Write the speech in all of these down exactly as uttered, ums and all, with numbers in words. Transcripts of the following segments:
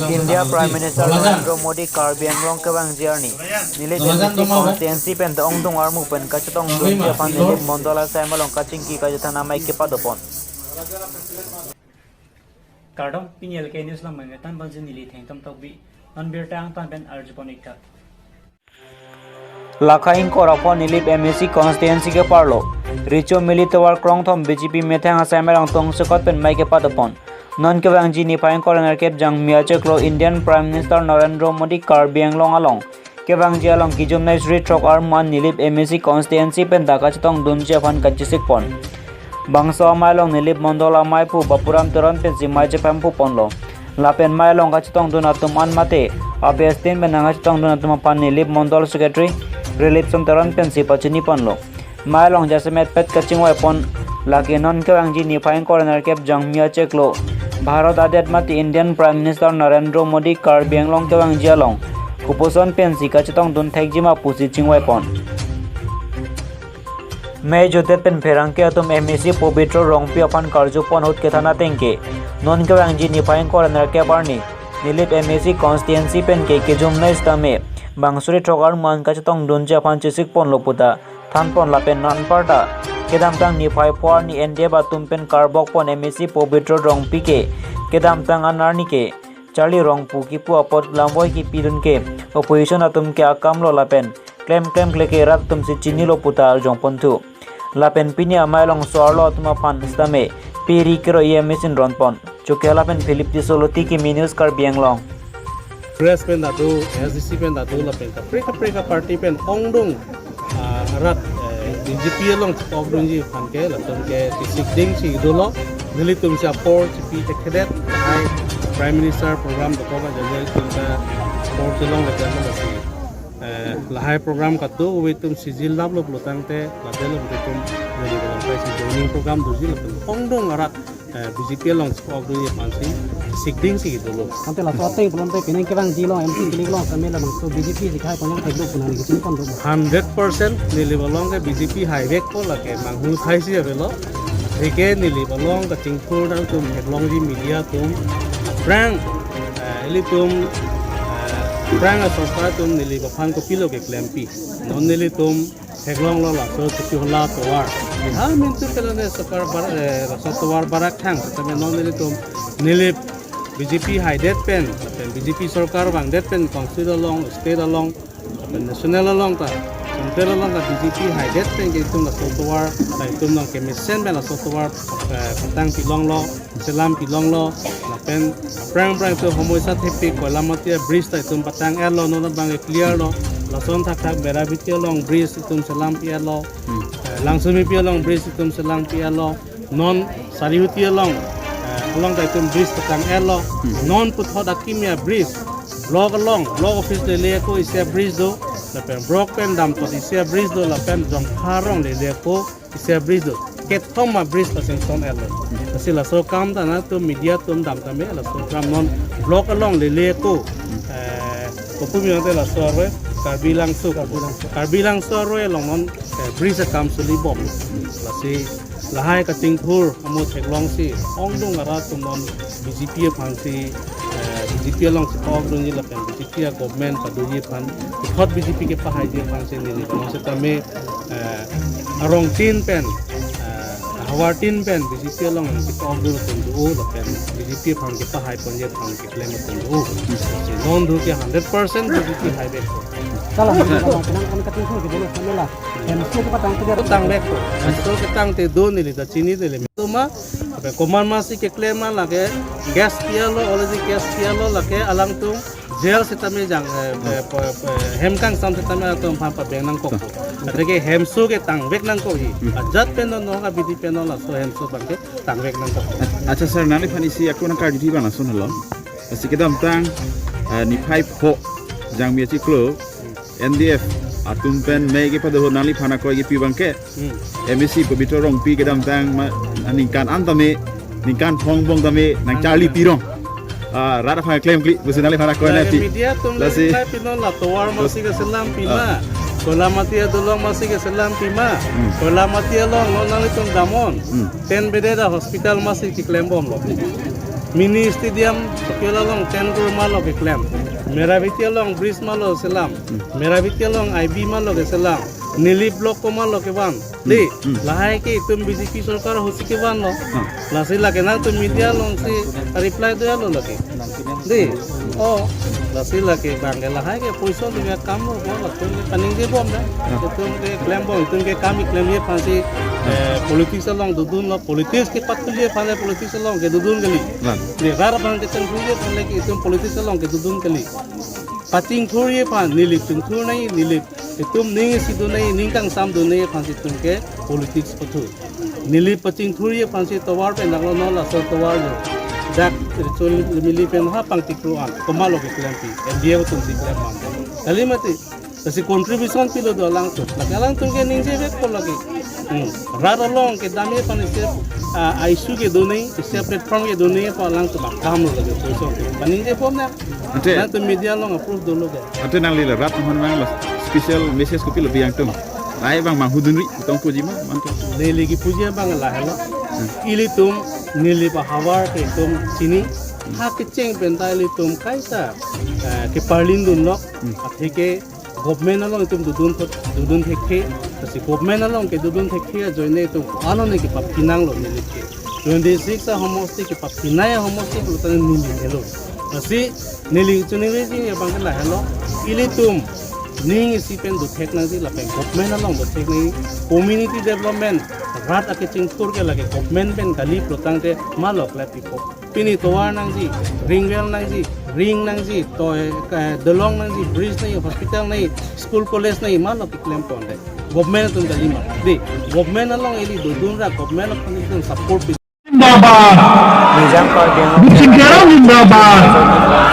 India Prime Minister Narendra Modi Karbi Anglong kevangji arni Nilip M A C constituency pen ta ongdung armu pen kachetongdunji aphan Nilip Mondol asai malong kachingki kachethan amei kepadopon. Kardom, pini L K News along mengketan banjin neli Thengtom Tokbi, non birta angtan pen arjupon iktha. Lakha ingkoi ra pho Nilip M A C constituency ke-arlo, Richo Mili tovar krongthom B J P methang asai malong tongsekot pen mei kepadopon. Non kevangji niphai ingkoi ra nerkep Jangmi achiklo Indian Prime Minister Narendra Modi Karbi Anglong along kevangji along kejumnei suri throk armu an Nilip M A C constituency pen ta kachetongdunji aphan kachesikpon. Bangso amei along Nilip Mondol amei aphu Bapuram Teron pensi mei chepampuponlo. Lapen mei along kachetongdun atum an mate, a-best team pen nangkachetongdun atum aphan Nilip Mondol Secretary Prilipson Teron pensi pachiniponlo. Mei along jasemet pet kachingvaipon, lake non kevangji niphai ingkoi ra nerkep Jangmi achiklo Bharat adet mate Indian Prime Minister Narendra Modi Karbi Anglong kevangji along kopuson pensi kachetongdun thekjima pusi chingvaipon. Mei jutdet pen pherangke atum M A C Pobitro Rongpi aphan karjupon ahut kethan ateng ke, non kevangji niphai ingkoi ra nerkep arni Nilip M A C constituency pen ke kejumnei sitame bang suri throk armu an kachetongdunji aphan chesikponlo puta thanpon. Lapen non anparta kedamtang niphai pho arni N D F atum pen karbokpon M A C Pobitro Rongpi ke kedamtang an arni ke Charlie Rongpu kipu apot lamvoi kipidun ke opposition atum ke akamlo lapen klemklemkle ke rat atumsi chinilo puta arjongponthu. Lapen pini amei along so-arlo atum aphan sitame piri kero E M A C inronpon. Chokela pen Philip Tisso Loti, Kimi News, Karbi Anglong. Congress pen ta do, S D C pen ta do lapen kaprek kaprek a-party pen ongdung, ah, rat, eh, B J P along chepokdunji aphan ke latum ke chesik dingsi dolo. Nelitum si apor chepi thekthedet, lahai Prime Minister program dokok ajoine itum ta apor chelongle pen lasi, eh, lahai program kado-an itum si jil daplo pulotangte, lapen itum neli belong pai si joining program doji latum ongdung arat, eh, B J P along chepokdunji aphansi chesik dingsi dolo. Ante laso ateng pulote penang kevangji along M C kilik along kami labangso B J P si khaiponji theklo pu nangli kachinipon do. Hundred percent Nilip along ke B J P haivekpo, lake manghu thaisi avelo. Athe ke Nilip along kachingthur nangtum theklongji media atum, aphrang, eh, ilitum, eh, aphrang asorkar atum Nilip aphan kopilo keklempi. Non nelitum theklonglo laso Chokihola tovar. Ha mintu kelone sorkar bar-, eh, laso tovar barak thang, tame non nelitum Nilip B J P haidet pen, lapen B J P sorkar vangdet pen council along, state along, lapen national along ta, central along ta B J P haidet pen ke itum laso tovar, ta itum nang kemesen pen laso tovar, eh, patang pilonglo, selam pilonglo, lapen aphrang aphrang itum homoi sa thepi Koilamati a-bridge ta itum patang-etlo, non abang ke clear lo, lason thakthak Berabiti along bridge itum selam pi-etlo, Hmm. eh, Langsumipi along bridge itum selam pi-etlo, non Sarihuti along, eh, along ta itum bridge patang-etlo, Hmm. non puthot akimi a-bridge, block along, block office lele ako isi a-bridge do, lapen block pen damtot isi a-bridge do, lapen Jongpha arong lele ako isi a-bridge do. Kethom a-bridge ta sanction-etlo. Lasi laso akam ta nangtum media atum dam tame, laso akam non block along lele ako, eh, kopi pulote laso arve Karbi Langso. Karbi Langso. Karbi Langso arve along non, eh, bridge akam solibom. Lasi lahai kachingthur amo theklongsi ongdung arat atum non B J P aphansi, eh, B J P along chepokdunji lapen B J P a-government padoji aphan, puthot B J P kepahaiji aphansi neli bang setame, eh, arongtin pen, eh, ahavartin pen B J P along chepokdun atum do lapen B J P aphan kepahaiponji aphan keklem atum do. Non do ke hundred percent B J P haivek. Salam, salam, salam, salam, salam, salam, salam. Hemso kepatang ke dia. Tangvek ko. Hemso ketangte do neli ta chinidele. Tuma, ape komat masi keklem ma lake gas pi-etlo, already gas pi-etlo lake alangtum jail setame jang, eh, eh, pa-, pa-, hem kangsam setame atum aphan pabeng nangkok. Athe ke hemso ketangvek nangkok hi. Hmm. Ajat pen non, non ka B J P pen non laso hemso abang ketangvek nangkok. Accha sir, nangliphan isi ako nangkarju abang lason lo. Lasi kedamtang, eh, niphai pho Jangmi achiklo N D F atum pen mei kepado ahut nangliphan akoi kepi abang ke. Hmm. M A C Pobitro Rongpi kedamtang ma, ningkan an tame, ningkan thong angbong tame, nang Charlie pirong. Ah, rat aphan klemkle, pusi nangliphan akoi. Lake nangpi. Media atum lasi le pinon la tovar masi keselam pima. Ah. Koilamati adolong masi keselam pima. Hmm. Koilamati along non nanglitum damnon. Hmm. Ten bedded a-hospital masi keklembomlo. Mini stadium, Sokel along ten crore malo keklem. Merabeti along bridge malo selam. Merabeti along I B malo keselam. Nilip block ko malo kevan. Dei, lahai ke itum B J P sorkar ahut si kevanlo. Lasi lake nangtum media alongsi reply do-alo lake. Dei, oh, lasi lake bang ke lahai ke poison dia kam lo, dia latum ke paning dia bom dah. Itum keklem bom, itum ke kam keklem ye aphansi, eh, politics along dodunlo, politics kepathu ye aphan politics along kedodun kali. Dei, rat aphan kechenghu ye aphan lake itum politics along kedodun kali. Pachingthur ye aphan, Nilip chingthur nangji, Nilip itum ning isi do nangji, ning kangsam do nangji aphansi itum ke politics pathu. Nilip pachingthur ye aphansi tovar pen daklo, non laso tovar lo. Dak Richard Limili pen ha pangtikru an, komatlo keklempi, M D A atum si klem man. Kali mati, lasi contribution pilo do alangtum. Lake alangtum ke ningjevekpo lake. Hmm. Rat along kedam ye aphan isi, ah, issue kedo nangji, isi platform kedo nangji aphan alangtum akam lo lake, poison ke. Paning dia bom na. Ante, nangtum media along approve dolo ke. Ante nangli la rat atum aphan mang la special message kopilo pi-ang tum. Lahai bang manghudunri, tong puji ma, mantu. Neli kepuji abang lahelo. Ilitum, Nilip ahavar ke itum chini. Ha kecheng pen ta ilitum kaita, eh, keparlin dunlo. Atheke government along itum dodun thot, dodun thekthe. Lasi government along kedodun thekthe ajoine itum ko-an ne kepaphi nanglo Nilip ke. Twenty-six ahomosti kepaphi nangji ahomosti pulotangte Nilip helo. Lasi neli chuningri ji abang ke lahelo. Ilitum ning isi pen dothek nangji lapen government along dothek nangji, community development, rat akechingthur ke lake government pen kali pulotangte malo klempipo. Pini tovar nangji, ring rail nangji, ring nangji, to, eh, dolong nangji, bridge nangji, hospital nangji, school college nangji, malo keklem ponte. Government atum kali ma. Dei, government along ili dodun ra government along itum support pi. Zindabad. Bupsing Terang zindabad.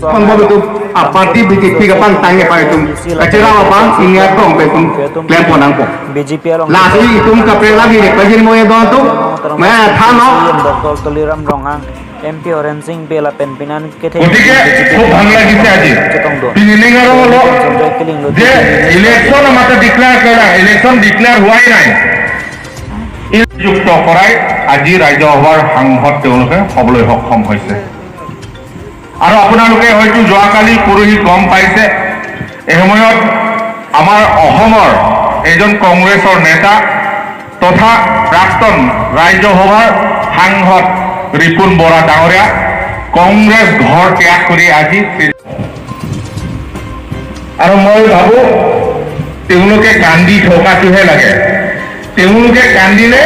Pang bom itum, ah, party B J P kapangtang aphan itum kachera aphan ingya tong pen itum klem pon nangpo. B J P along. Lasi itum kaprek lagi dei, pajir moye don tu. Maya thano. C E M Doctor Tuliram Ronghang, M P Horen Sing Bey lapen pinan kethe. গতিকে খুব ভাল লাগিছে আজি। Chetong do. Pini ning arong lo Sanjay Killing lo. যে ইলেকশ্যন আমাৰ ডিক্লেয়াৰ কৰা, election declare হোৱাই নাই। যুক্ত কৰাই আজি ৰাজ্যসভাৰ সাংসদ তেওঁলোকে হ'বলৈ সক্ষম হৈছে। আৰু আপোনালোকে হয়তো যোৱাকালি পৰহি গম পাইছে, এই সময়ত আমাৰ অসমৰ এজন কংগ্ৰেছৰ নেতা তথা প্ৰাক্তন ৰাজ্যসভাৰ সাংসদ ৰিপুণ বৰা ডাঙৰীয়া কংগ্ৰেছ ঘৰ ত্যাগ কৰি আজি আৰু মই ভাবো তেওঁলোকে কান্দি থকাটোহে লাগে। তেওঁলোকে কান্দিলে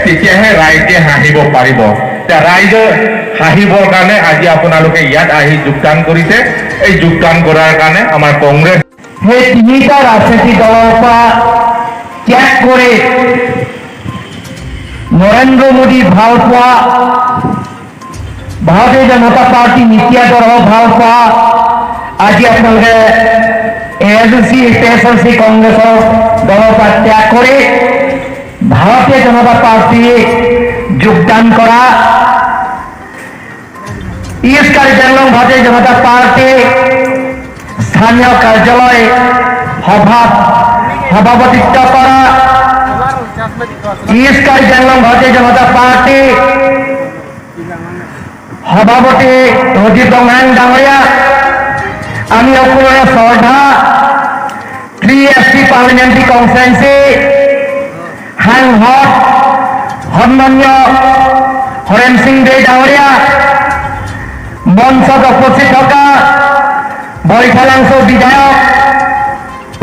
তেতিয়াহে ৰাইজে হাঁহিব পাৰিব। এতিয়া ৰাইজে হাঁহিবৰ কাৰণে আজি আপোনালোকে ইয়াত আহি যোগদান কৰিছে। এই যোগদান কৰাৰ কাৰণে আমাৰ কংগ্ৰেছ সেই তিনিটা ৰাজনৈতিক দলৰ পৰা ত্যাগ কৰি নৰেন্দ্ৰ মোদী ভাল পোৱা, ভাৰতীয় জনতা পাৰ্টি নীতি আদৰ্শ ভাল পোৱা, আজি আপোনালোকে এ আই চি চি, টি এছ এল চি কংগ্ৰেছৰ দলৰ পৰা ত্যাগ কৰি ভাৰতীয় জনতা পাৰ্টি যোগদান কৰা, ইষ্ট কাৰ্বি আংলং ভাৰতীয় জনতা পাৰ্টি স্থানীয় কাৰ্যালয় সভাত সভাপতিত্ব কৰা, ইষ্ট কাৰ্বি আংলং ভাৰতীয় জনতা পাৰ্টি সভাপতি ৰজীৱ ৰংহাং ডাঙৰীয়া, আমি সকলোৰে শ্ৰদ্ধা থ্ৰী এছ টি পাৰ্লিমেণ্টাৰী কনষ্টিটুৱেঞ্চি সাংসদ সন্মানীয় হৰেণ সিং বেই ডাঙৰীয়া, মঞ্চত উপস্থিত থকা বৈঠালাংচ' বিধায়ক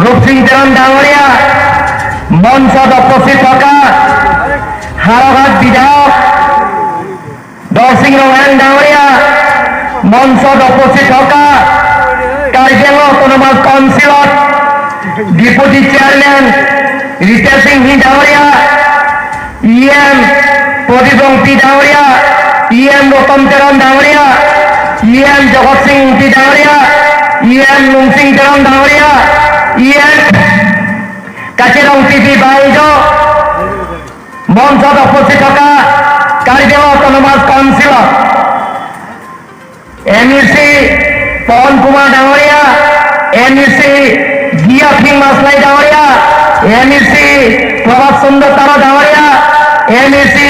ৰূপসিং তেৰণ ডাঙৰীয়া, মঞ্চত উপস্থিত থকা হাৰঘাট বিধায়ক দৰসিং ৰংহাং ডাঙৰীয়া, মঞ্চত উপস্থিত থকা কাৰ্বি আংলং অট'নমাছ কাউন্সিলৰ ডেপুটি চেয়াৰমেন ৰিতেশ সিংহী ডাঙৰীয়া, ই এম প্ৰদীপ ৰংপি ডাঙৰীয়া, ই এম ৰতন তেৰণ ডাঙৰীয়া, ই এম জগত সিং ৰংপি ডাঙৰীয়া, ই এম লুংচিং তেৰণ ডাঙৰীয়া, ই এম কাচিৰ ৰংপি বাইদেউ, মঞ্চত উপস্থিত থকা কাৰ্বি আংলং অট'নমাছ কাউন্সিলৰ এম ই চি পৱন কুমাৰ ডাঙৰীয়া, এম ই চি গিয়াফিং মাছলাই ডাঙৰীয়া, এম ই চি প্ৰভাত চন্দ্ৰ তাৰা ডাঙৰীয়া, এম ই চি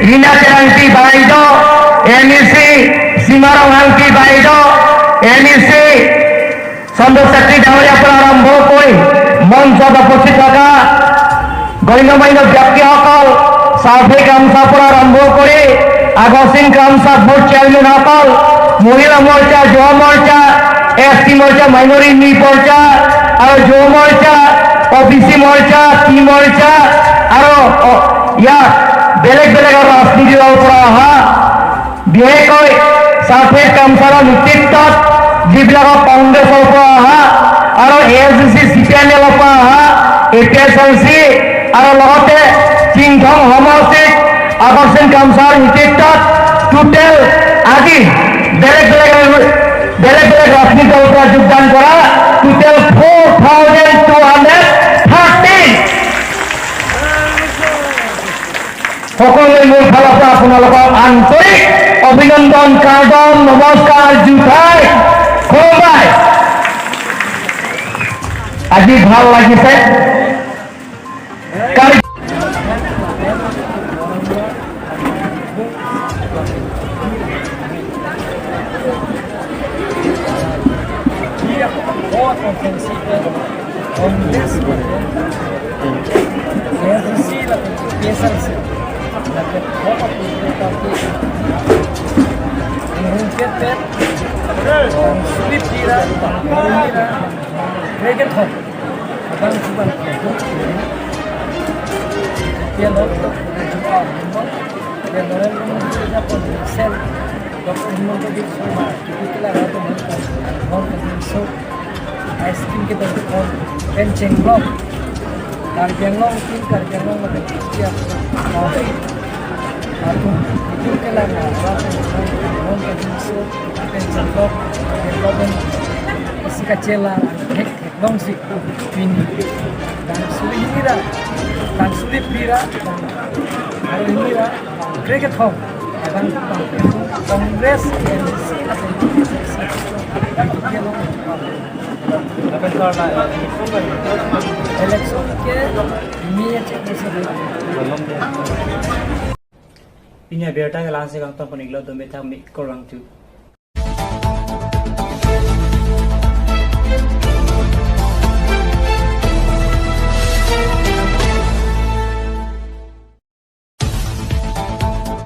ৰীনা কেৰাংতি বাইদেউ, এম ই চি সীমা ৰংহাংপি বাইদেউ, এম ই চি, চন্দ্ৰ চেত্ৰী ডাঙৰীয়াৰ পৰা আৰম্ভ কৰি মঞ্চত উপস্থিত থকা গণ্যমান্য ব্যক্তিসকল, চাৰ্ভে গামছাৰ পৰা আৰম্ভ কৰি আগৰ দিন গামছা বুথ চেয়াৰমেনসকল, মহিলা মৰ্চা, যুৱ মৰ্চা, এছ টি মৰ্চা, মাইনৰিটি মৰ্চা আৰু যুৱ মৰ্চা, অ' বি চি মৰ্চা, টি মৰ্চা আৰু, অ, ইয়াত বেলেগ বেলেগ ৰাজনীতি দলৰ পৰা অহা, বিশেষকৈ চাৰ্ভে গামছাৰ নেতৃত্বত যিবিলাকক কংগ্ৰেছৰ পৰা অহা আৰু A I C C, C P I am এলৰ পৰা অহা, এ পি আই চি আৰু লগতে সিংথং সমষ্টিত আগৰ দিন গামছাৰ নেতৃত্বত টোটেল আজি বেলেগ বেলেগ, বেলেগ বেলেগ ৰাজনীতি দলৰ পৰা যোগদান কৰা total four thousand two hundred thirteen. সকলোৱে মোৰ ফালৰ পৰা আপোনালোকক আন্তৰিক অভিনন্দন, কাৰ্ডম, নমস্কাৰ, জুঠাই, খুলুমবাই। আজি ভাল লাগিছে। কালি Doctor Himanta Biswa Sarma, Kipi Kela Ratu Manta, Hon Kathir So, Ice Cream Kita Hon, Pen Cheng Block, Karbi Anglong, Team Karbi Anglong, Mata Kipi Apu, Apu, Kipi Kela Ratu Manta, Hon Kathir So, Pen Cheng Block, Pen Block, Pen Sika Chela, Hek Hek Long Sik, Pini, Dan Suli Hira, Dan Suli Pira, Dan Haro Hira, Krekethom, Abang Congress, M C C, election ke mi ache. Pini abirta ke langsi kangton pon-iklo, dome thang mi korang tu.